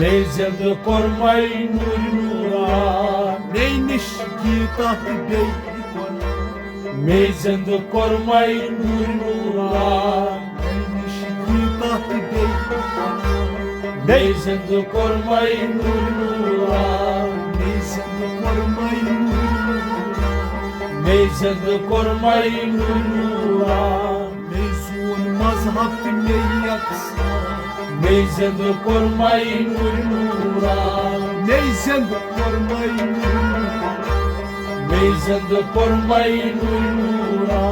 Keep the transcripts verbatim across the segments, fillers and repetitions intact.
مے زندٕ کوٚرمَے نوٗرِ نوٗرا۔ مے نِش گیٖتا تہٕ بیٚیہِ قرآن۔ مے زندٕ کوٚرمَے نوٗرِ نوٗرا۔ مے نِش گیٖتا تہٕ بیٚیہِ قرآن۔ مے زندٕ کوٚرمَے نوٗرِ نوٗرا۔ مے زندٕ کوٚرمَے نوٗرِ نوٗرا۔ مے زندٕ کوٚرمَے نوٗرِ نوٗرا۔ مے زون مذہب تہٕ مے یکسان۔ مے زندٕ کوٚرمَے نوٗرِ نوٗرا۔ مے زندٕ کوٚرمَے نوٗرِ نوٗرا۔ مے زندٕ کوٚرمَے نوٗرِ نوٗرا۔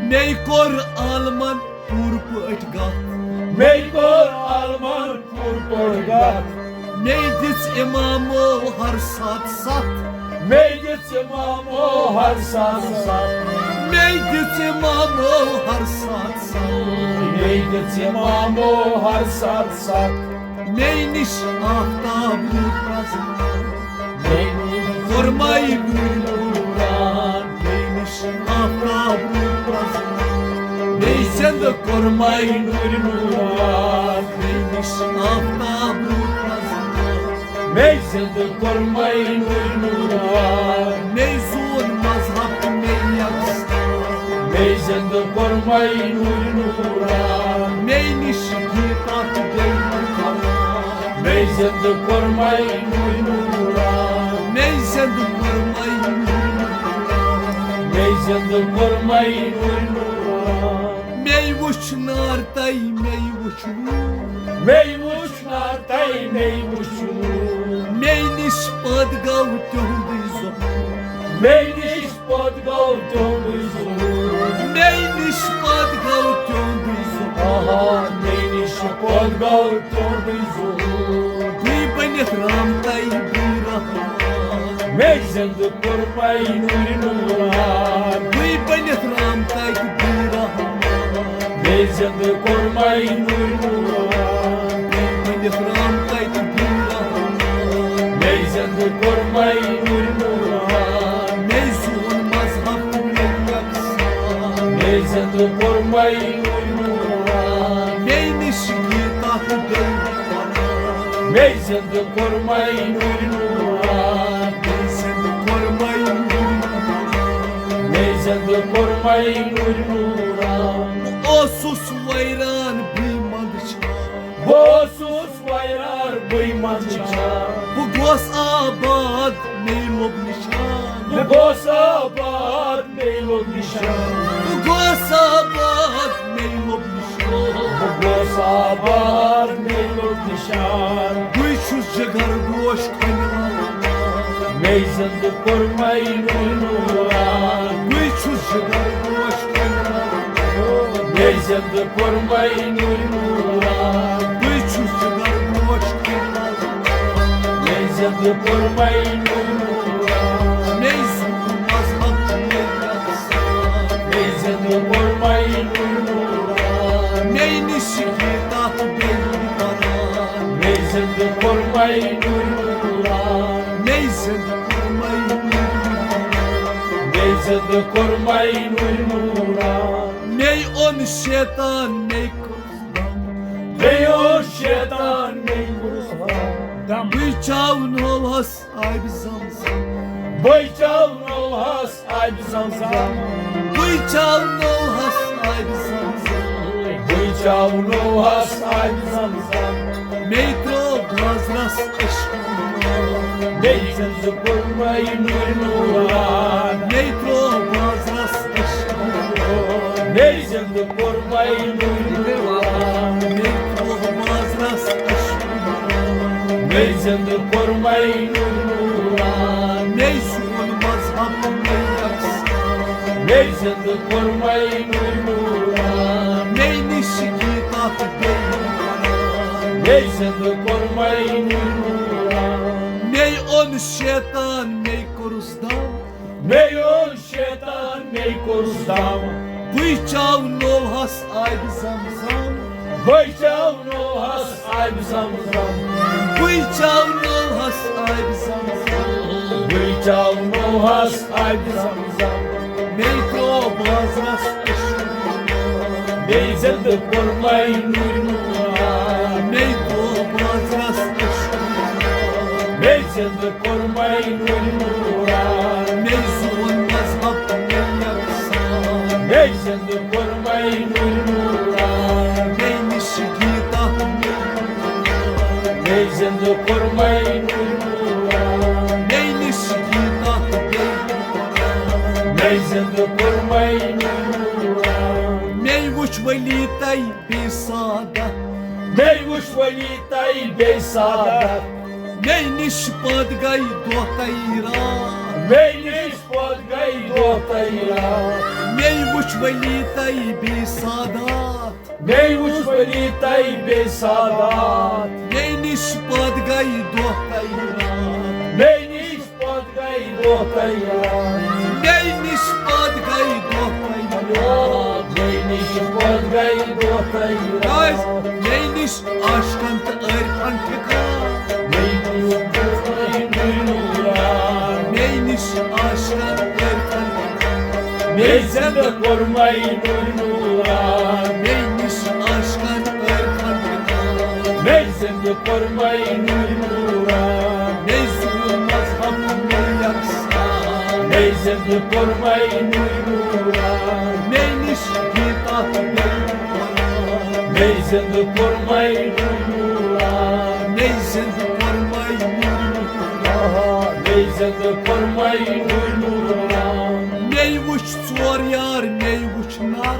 مے کوٚر عالمن پوٗرٕ پٲٹھۍ گتھ۔ مے کوٚر عالمن پوٗرٕ پٲٹھۍ گتھ۔ مے دِژ اِمامو ہر ساتہٕ ستھ۔ مے دِژ اِمامو ہر ساتہٕ ستھ۔ مے دِژ اِمامو ہر ساتہٕ ستھ۔ مے دِژ اِمامو ہر ساتہٕ ستھ۔ مے نِش آفتاب روٗد پرٛزناو۔ مے نِش کوٚرمَے نوٗرِ نوٗرا۔ مے نِش آفتاب روٗد پرٛزناو۔ مے زندٕ کوٚرمَے نوٗرِ نوٗرا۔ مے نِش آفتاب روٗد پرٛزناو۔ مے زندٕ کوٚرمَے نوٗرِ نوٗرا۔ مے زون مذہب تہٕ مے یکسان۔ مے زندٕ کوٚرمَے نوٗرِ نوٗرا۔ مے نِش گیٖتا تہٕ بیٚیہِ قرآن۔ مے زندٕ کوٚرمَے نوٗرِ نوٗرا۔ مے زندٕ کوٚرمَے نوٗرِ نوٗرا۔ مے زندٕ کوٚرمَے نوٗرِ نوٗرا۔ مے وُچھ نار تَے، مے وُچھ نوٗر۔ مے وُچھ نار تَے، مے وُچھ نوٗر۔ مے نِش پٲدٕ گوٚو تِہُنٛدُے ظہوٗر۔ مے نِش پٲدٕ گوٚو تِہُنٛدُے ظہوٗر۔ مے نِش پٲدٕ گوٚو تِہُنٛدُے ظہوٗر۔ آہا، مے نِش پٲدٕ گوٚو تِہُنٛدُے ظہوٗر۔ بٕے بٔنِتھ رام تَے بٕے رحمان۔ مے زِندٕ کوٚرمَے نوٗرِ نوٗرا۔ بٕے بٔنِتھ رام تَے بٕے رحمان۔ مے زِندٕ کوٚرمَے نوٗرِ نوٗرا۔ بٕے بٔنِتھ رام تَے بٕے رحمان۔ مے زِندٕ کوٚرمَے نوٗرِ نوٗرا۔ مے زون مذہب تہٕ مے یکسان۔ مے زِندٕ کوٚرمَے نوٗرِ نوٗرا۔ مے نِش گیٖتا تہٕ بیٚیہِ قرآن۔ مے زِندٕ کوٚرمَے نوٗرِ نوٗرا۔ مے زِندٕ کوٚرمَے نوٗرِ نوٗرا۔ مے زِندٕ کوٚرمَے نوٗرِ نوٗرا۔ بہٕ اوسُس ویران بٕے منٛدچھان۔ بہٕ اوسُس ویران بٕے منٛدچھان۔ بہٕ گوس آباد مے لوٚب نِشان۔ بہٕ گوس آباد مے لوٚب نِشان۔ بہٕ گوس آباد مے لوٚب نِشان۔ بہٕ گوس آباد مے لوٚب نِشان۔ بٕے چھُس جگر گوش کھۄنہِ لال۔ مے زِندٕ کوٚرمَے نوٗرِ نوٗرا۔ بٕے چھُس جگر گوش کھۄنہِ لال۔ مے زِندٕ کوٚرمَے نوٗرِ نوٗرا۔ بٕے چھُس جگر گوش کھۄنہِ لال۔ مے زِندٕ کوٚرمَے نوٗرِ نوٗرا۔ مے زون مذہب تہٕ مے یکسان۔ مے زِندٕ کوٚرمَے نوٗرِ نوٗرا۔ مے نِش گیٖتا تہٕ بیٚیہِ قرآن۔ مے زِندٕ کوٚرمَے نوٗرِ نوٗرا۔ مے زِندٕ کوٚرمَے نوٗرِ نوٗرا۔ مے زِندٕ کوٚرمَے نوٗرِ نوٗرا۔ مے اوٚن شیطان مے کوٚرُس دم۔ مے اوٚن شیطان مے کوٚرُس دم۔ بٕے چاونوہس آبِ زم زم۔ بٕے چاونوہس آبِ زم زم۔ بٕے چاونوہس آبِ زم زم۔ بٕے چاونوہس آبِ زم زم۔ مے ترٛوو بازرس عشق۔ مے زِندٕ کوٚرمَے نوٗرِ نوٗرا۔ مے ترٛوو بازرس عشق۔ مے زِندٕ کوٚرمَے نوٗرِ نوٗرا۔ مے ترٛوو بازرس عشق۔ مے زِندٕ کوٚرمَے نوٗرِ نوٗرا۔ مے زون مذہب تہٕ مے یکسان۔ مے زِندٕ کوٚرمَے نوٗرِ نوٗرا۔ مے نِش گیٖتا تہٕ بیٚیہِ قرآن۔ مے زِندٕ کوٚرمَے نوٗرِ نوٗرا۔ مے اوٚن شیطان مے کوٚرُس دم۔ مے اوٚن شیطان مے کوٚرُس دم۔ بٕے چاونوہس آبِ زم زم۔ بٕے چاونوہس آبِ زم زم۔ بٕے چاونوہس آبِ زم زم۔ بٕے چاونوہس آبِ زم زم۔ مے ترٛوو بازرس عشق۔ مے زِندٕ کوٚرمَے نوٗرِ نوٗرا۔ مے ترٛوو بازرس عشق۔ مے زندٕ کوٚرمَے نوٗرِ نوٗرا۔ مے زون مذہب مے یکسان۔ مے زندٕ کوٚرمَے نوٗرِ نوٗرا۔ مے نِش گیٖتا مے نوٗرا۔ مے زندٕ کوٚرمَے نوٗرِ نوٗرا۔ مے نِش گیٖتا مے نوٗرا۔ مے زندٕ کوٚرمَے نوٗرِ نوٗرا۔ مے وٕچھ ولی تَے بیٚیہِ سادہ۔ مے وٕچھ ولی تَے بیٚیہِ سادہ۔ مے نِش پتہٕ گٔے دۄہ تَے راتھ۔ مے نِش پتہٕ گٔے دۄہ تَے راتھ۔ مے وٕچھ ولی تَے بیٚیہِ سادات۔ مے وٕچھ ولی تَے بیٚیہِ سادات۔ مے نِش پتہٕ گٔے دۄہ تَے راتھ۔ مے نِش پتہٕ گٔے دۄہ تَے راتھ۔ مے نِش پتہٕ گٔے دۄہ تَے راتھ۔ مے نِش پتہٕ گٔے دۄہ تَے راتھ۔ مے نِش عاشقن تہٕ عارفن ٹھِکان۔ مے نِش پتہٕ گٔے نوٗرا۔ مے نِش عاشقن عارفن ٹھِکان۔ مے زندٕ کوٚرمَے نوٗرِ نوٗرا۔ مے نِش عاشقن عارفن ٹھِکان۔ مے زندٕ کوٚرمَے نوٗرِ نوٗرا۔ مے زون مذہب مے یکسان۔ مے زندٕ کوٚرمَے نوٗرِ نوٗرا۔ مے نِش گیٖتا مے نوٗرا۔ مے زندٕ کوٚرمَے نوٗرِ نوٗرا۔ مے زندٕ کوٚرمَے نوٗرِ نوٗرا۔ آہا، مے زندٕ کوٚرمَے نوٗرِ نوٗرا۔ مے وٕچھ ژور یار، مے وٕچھ نار۔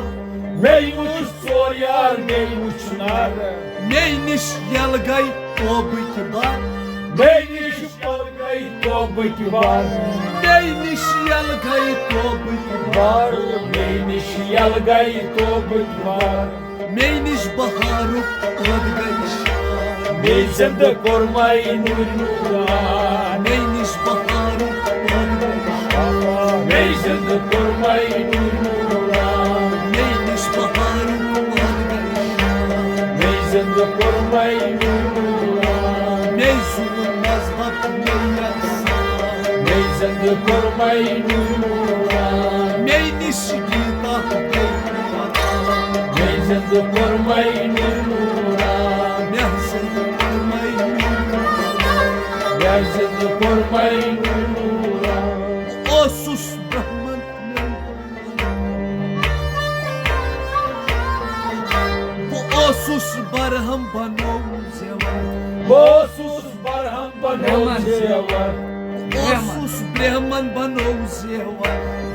مے وٕچھ ژور یار، مے وٕچھ نار۔ مے نِش یَلہٕ گٔے توبٕکۍ بار۔ مے نِش پتہٕ گٔے توبٕکۍ بار۔ مے نِش یَلہٕ گٔے توبٕکۍ بار۔ مے نِش یَلہٕ گٔے توبٕکۍ بار۔ مے نِش بہارُک عٲد گٔے شاد۔ مے زندٕ کوٚرمَے نوٗرِ نوٗرا۔ مے نِش بہارُک عٲد گٔے شاد۔ مے زندٕ کوٚرمَے نوٗرِ نوٗرا۔ مے نِش بہارُک عٲد گٔے شاد۔ مے زندٕ کوٚرمَے نوٗرِ نوٗرا۔ مے زون مذہب مے یکسان۔ مے زندٕ کوٚرمَے نوٗرِ نوٗرا۔ مے نِش گیٖتا مے نوٗرا۔ مے زندٕ کوٚرمَے نوٗرِ نوٗرا۔ مے زندٕ کوٚرمَے نوٗرِ نوٗرا۔ مے زندٕ کوٚرمَے نوٗرِ نوٗرا۔ بہٕ اوسُس برہمن۔ بہٕ اوسُس برہم بنوو زیور۔ بہٕ اوسُس برہم بنوو برہمن۔ زیور۔ بہٕ اوسُس برہمن بنوو زیور۔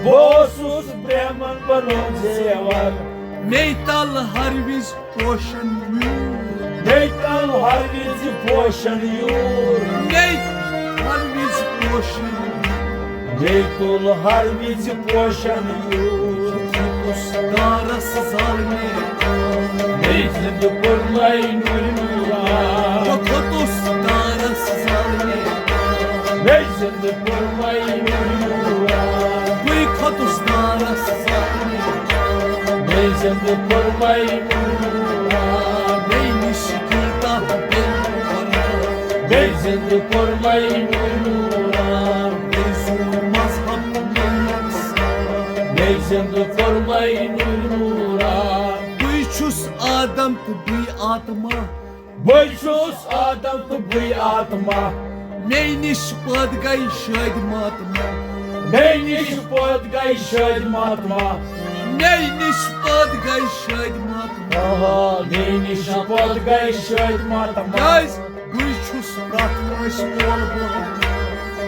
بہٕ اوسُس برہمن بنوو زیور۔ مے تل ہر وِزِ پوشن یوٗر۔ مے تل ہر وِزِ پوشن یوٗر۔ مے ہر وِزِ پوشن یوٗر۔ مے تُل ہر وِزِ پوشن یوٗر۔ کھوٚتُس دارس زالنہِ۔ مے زِندٕ کوٚرمَے نوٗرِ نوٗرا۔ بہٕ کھوٚتُس دارس زالنہِ۔ مے زِندٕ کوٚرمَے نوٗرِ نوٗرا۔ بٕے کھوٚتُس دارس زالنہِ۔ مے زِندٕ کوٚرمَے نوٗرِ نوٗرا۔ مے نِش گیٖتا بیٚیہِ نوٗرا۔ مے زِندٕ کوٚرمَے نوٗرِ نوٗرا۔ مے زون مذہب مے یکسان۔ مے زِندٕ کوٚرمَے نوٗرِ نوٗرا۔ بٕے چھُس آدم تہٕ بٕے آتما۔ بٕے چھُس آدم تہٕ بٕے آتما۔ مے نِش پٲدٕ گٔے شٲدۍ ماتما۔ مے نِش پٲدٕ گٔے شٲدۍ ماتما۔ مے نِش پٲدٕ گٔے شٲدۍ ماتما۔ آ، مے نِش پٲدٕ گٔے شٲدۍ ماتما۔ کیٛازِ؟ بٕے چھُس پرٛٮ۪تھ کٲنٛسہِ تولہٕ بہٕ۔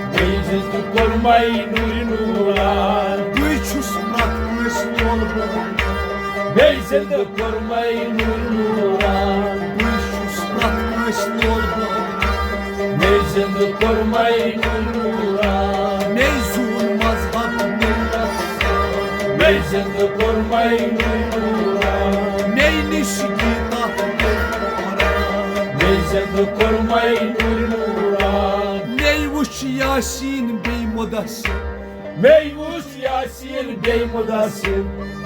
مے زِندٕ کوٚرمَے نوٗرِ نوٗرا۔ بٕے چھُس پرٛٮ۪تھ کٲنٛسہِ تولہٕ بہٕ۔ مے زِندٕ کوٚرمَے نوٗرِ نوٗرا۔ بٕے چھُس پرٛٮ۪تھ کٲنٛسہِ تولہٕ بہٕ۔ مے زِندٕ کوٚرمَے نوٗرِ نوٗرا۔ مے زون مذہب مے یکسان۔ مے زِندٕ کوٚرمَے نوٗرِ نوٗرا۔ مے نِش گیٖتا مے قرآن۔ مے زِندٕ کوٚرمَے نوٗرِ نوٗرا۔ مے وٕچھ یاسیٖن بیٚیہِ مُدثر۔ مے وٕچھ یاسیٖن بیٚیہِ مُدثر۔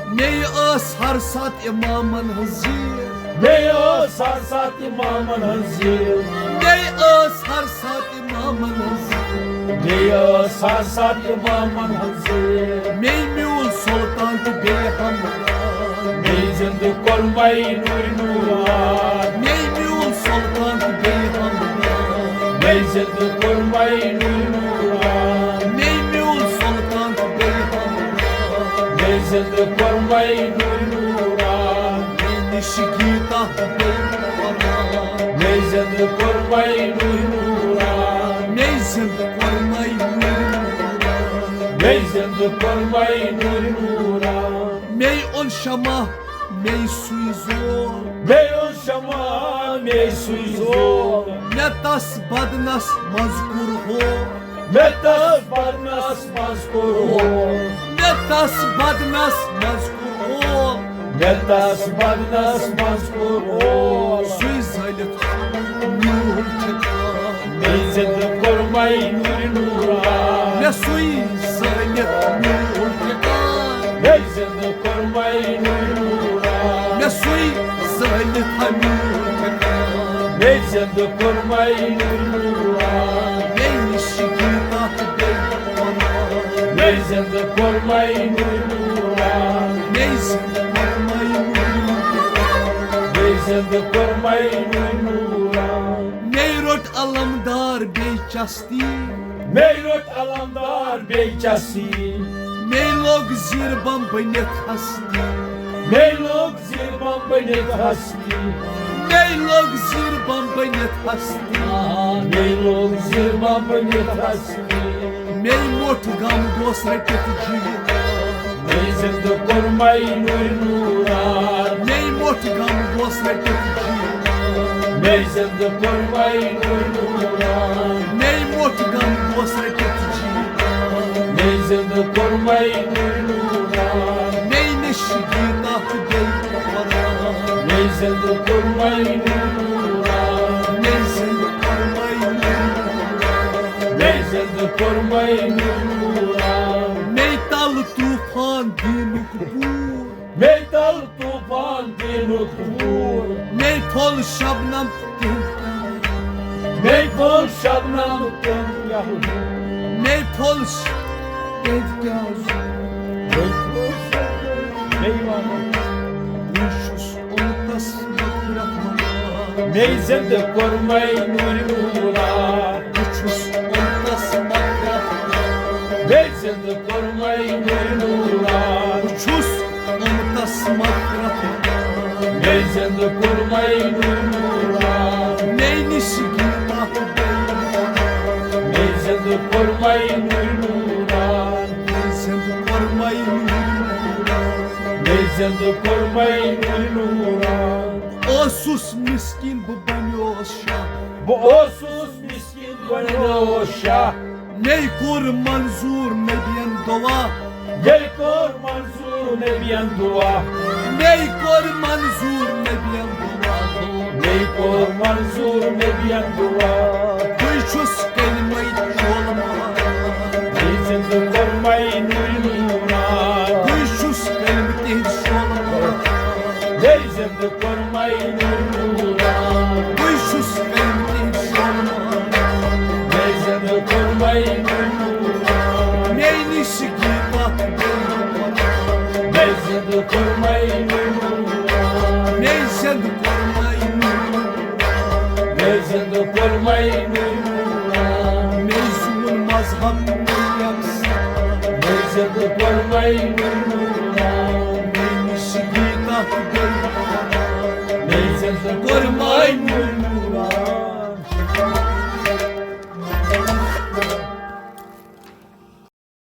مے ٲس ہر ساتہٕ اِمامن ہٕنٛز زیٖر۔ مے ٲس ہر ساتہٕ اِمامن ہٕنٛز زیٖر۔ مے ٲس ہر ساتہٕ اِمامن ہٕنٛز زیٖر۔ مے ٲس ہر ساتہٕ اِمامن ہٕنٛز زیٖر۔ مے میوٗل سُلطان تہٕ بیٚیہِ ہمدان۔ مے زِندٕ کوٚرمَے نوٗرِ نوٗرا۔ مے میوٗل سُلطان تہٕ بیٚیہِ ہمدان۔ مے زِندٕ کوٚرمَے نوٗرِ نوٗرا۔ مے میوٗل سُلطان تہٕ بیٚیہِ ہمراہ۔ مے زِندٕ کوٚرمَے نوٗرِ نوٗرا۔ مے نِش گیٖتا تہٕ بیٚیہِ قرآن۔ مے زِندٕ کوٚرمَے نوٗرِ نوٗرا۔ مے زِندٕ کوٚرمَے نوٗرِ نوٗرا۔ مے زِندٕ کوٚرمَے نوٗرِ نوٗرا۔ مے اوٚن شمع، مے سُے زول۔ مے اوٚن شمع، مے سُے زول۔ مےٚ تس بدنس منٛز کوٚر ہول۔ مےٚ تس بدنس منٛز کوٚر ہول۔ مےٚ تس بدنس منٛز کوٚر ہول۔ مےٚ تس بدنس منٛز کوٚر ہول۔ سُے زٲلِتھ میوٗل ٹھِکان۔ مے زِندٕ کوٚرمَے نوٗرِ نوٗرا۔ مےٚ سُے زٲلِتھ میوٗل ٹھِکان۔ مے زِندٕ کوٚرمَے نوٗرِ نوٗرا۔ مےٚ سُے زٲلِتھ میوٗل ٹھِکان۔ مے زِندٕ کوٚرمَے نوٗرِ نوٗرا۔ مے نِش گیٖتا تہٕ بیٚیہِ قرآن۔ مے زِندٕ کوٚرمَے نوٗرِ نوٗرا۔ مے زِندٕ کوٚرمَے نوٗرِ نوٗرا۔ مے زِندٕ کوٚرمَے نوٗرِ نوٗرا۔ مے روٚٹ علمدار بیٚیہِ چس تی۔ مے روٚٹ علمدار بیٚیہِ چسی۔ مے لوٚگ زیٖر بم بٔنِتھ ہستی۔ مے لوٚگ زیٖر بم بٔنِتھ ہستی۔ مے لوٚگ زیٖر بم بٔنِتھ ہستی۔ مے لوٚگ زیٖر بم بٔنِتھ ہستی۔ مے موٚٹھ غم گوس رٔٹِتھ جیٖوان۔ مے زِندٕ کوٚرمَے نوٗرِ نوٗرا۔ مے موٚٹھ غم گوس رٔٹِتھ جیٖوان۔ مے زِندٕ کوٚرمَے نوٗرِ نوٗرا۔ مے موٚٹھ غم گوس رٔٹِتھ جیٖوان۔ مے زِندٕ کوٚرمَے نوٗرِ نوٗرا۔ مے نِش گیٖتا تہٕ بیٚیہِ قرآن۔ مے زِندٕ کوٚرمَے نوٗرِ نوٗرا۔ مے زِندٕ کوٚرمَے نوٗرِ نوٗرا۔ مے زِندٕ کوٚرمَے نوٗرِ نوٗرا۔ مے تل طوفان دیٖنُک بوٗر۔ مے تل طوفان دیٖنُک بوٗر۔ مے پھوٚل شبنم تِہُنٛد پیالہٕ۔ مے پھوٚل شبنم تِہُنٛد پیالہٕ۔ مے پھوٚل ش-، تِہُنٛد پیالہٕ۔ مے پھوٚل شبنم۔ مے وَنہٕ۔ بہٕ چھُس اُمتس مغفرت منٛگان۔ مے زِندٕ کوٚرمَے نوٗرِ نوٗرا۔ بہٕ چھُس اُمتس مغفرت منٛگان۔ مے زِندٕ کوٚرمَے نوٗرِ نوٗرا۔ بہٕ چھُس اُمتس مغفرت۔ مے زِندٕ کوٚرمَے نوٗرِ نوٗرا۔ مے نِش گیٖتا تہٕ بیٚیہِ۔ مے زِندٕ کوٚرمَے نوٗرِ نوٗرا۔ مے زِندٕ کوٚرمَے نوٗرِ نوٗرا۔ مے زِندٕ کوٚرمَے نوٗرِ نوٗرا۔ اوسُس مِسکیٖن بہٕ بنیوس شاہ۔ بہٕ اوسُس مِسکیٖن بنیوس شاہ۔ مے کوٚر منظوٗر نبین دعا۔ مے کوٚر منظوٗر نبین دعا۔ مے کوٚر منظوٗر نبین دعا۔ مے کوٚر منظوٗر نبین دعا۔ بٕے چھُس کلمَے شولہٕ ماران۔ مے زِندٕ کوٚرمَے نوٗرِ نوٗرا۔ بٕے چھُس کلمہٕ تِہِنٛدۍ شولہٕ ماران۔ مے زِندٕ کوٚرمَے نوٗرِ نوٗرا۔ بٕے چھُس کلمہٕ تِہِنٛدۍ شولہٕ ماران۔ مے زِندٕ کوٚرمَے نوٗرِ نوٗرا۔ مے نِش گیٖتا تہٕ بیٚیہِ قرآن۔ مے زِندٕ کوٚرمَے نوٗرِ نوٗرا۔ مے زِندٕ کوٚرمَے نوٗرِ نوٗرا۔ مے زِندٕ کوٚرمَے نوٗرِ نوٗرا۔ مے زیوٗن مذہب تہٕ مے یکسان۔ مے زِندٕ کوٚرمَے نوٗرِ نوٗرا۔ مے نِش گیٖتا تہٕ بیٚیہِ قرآن۔ مے زِندٕ کوٚر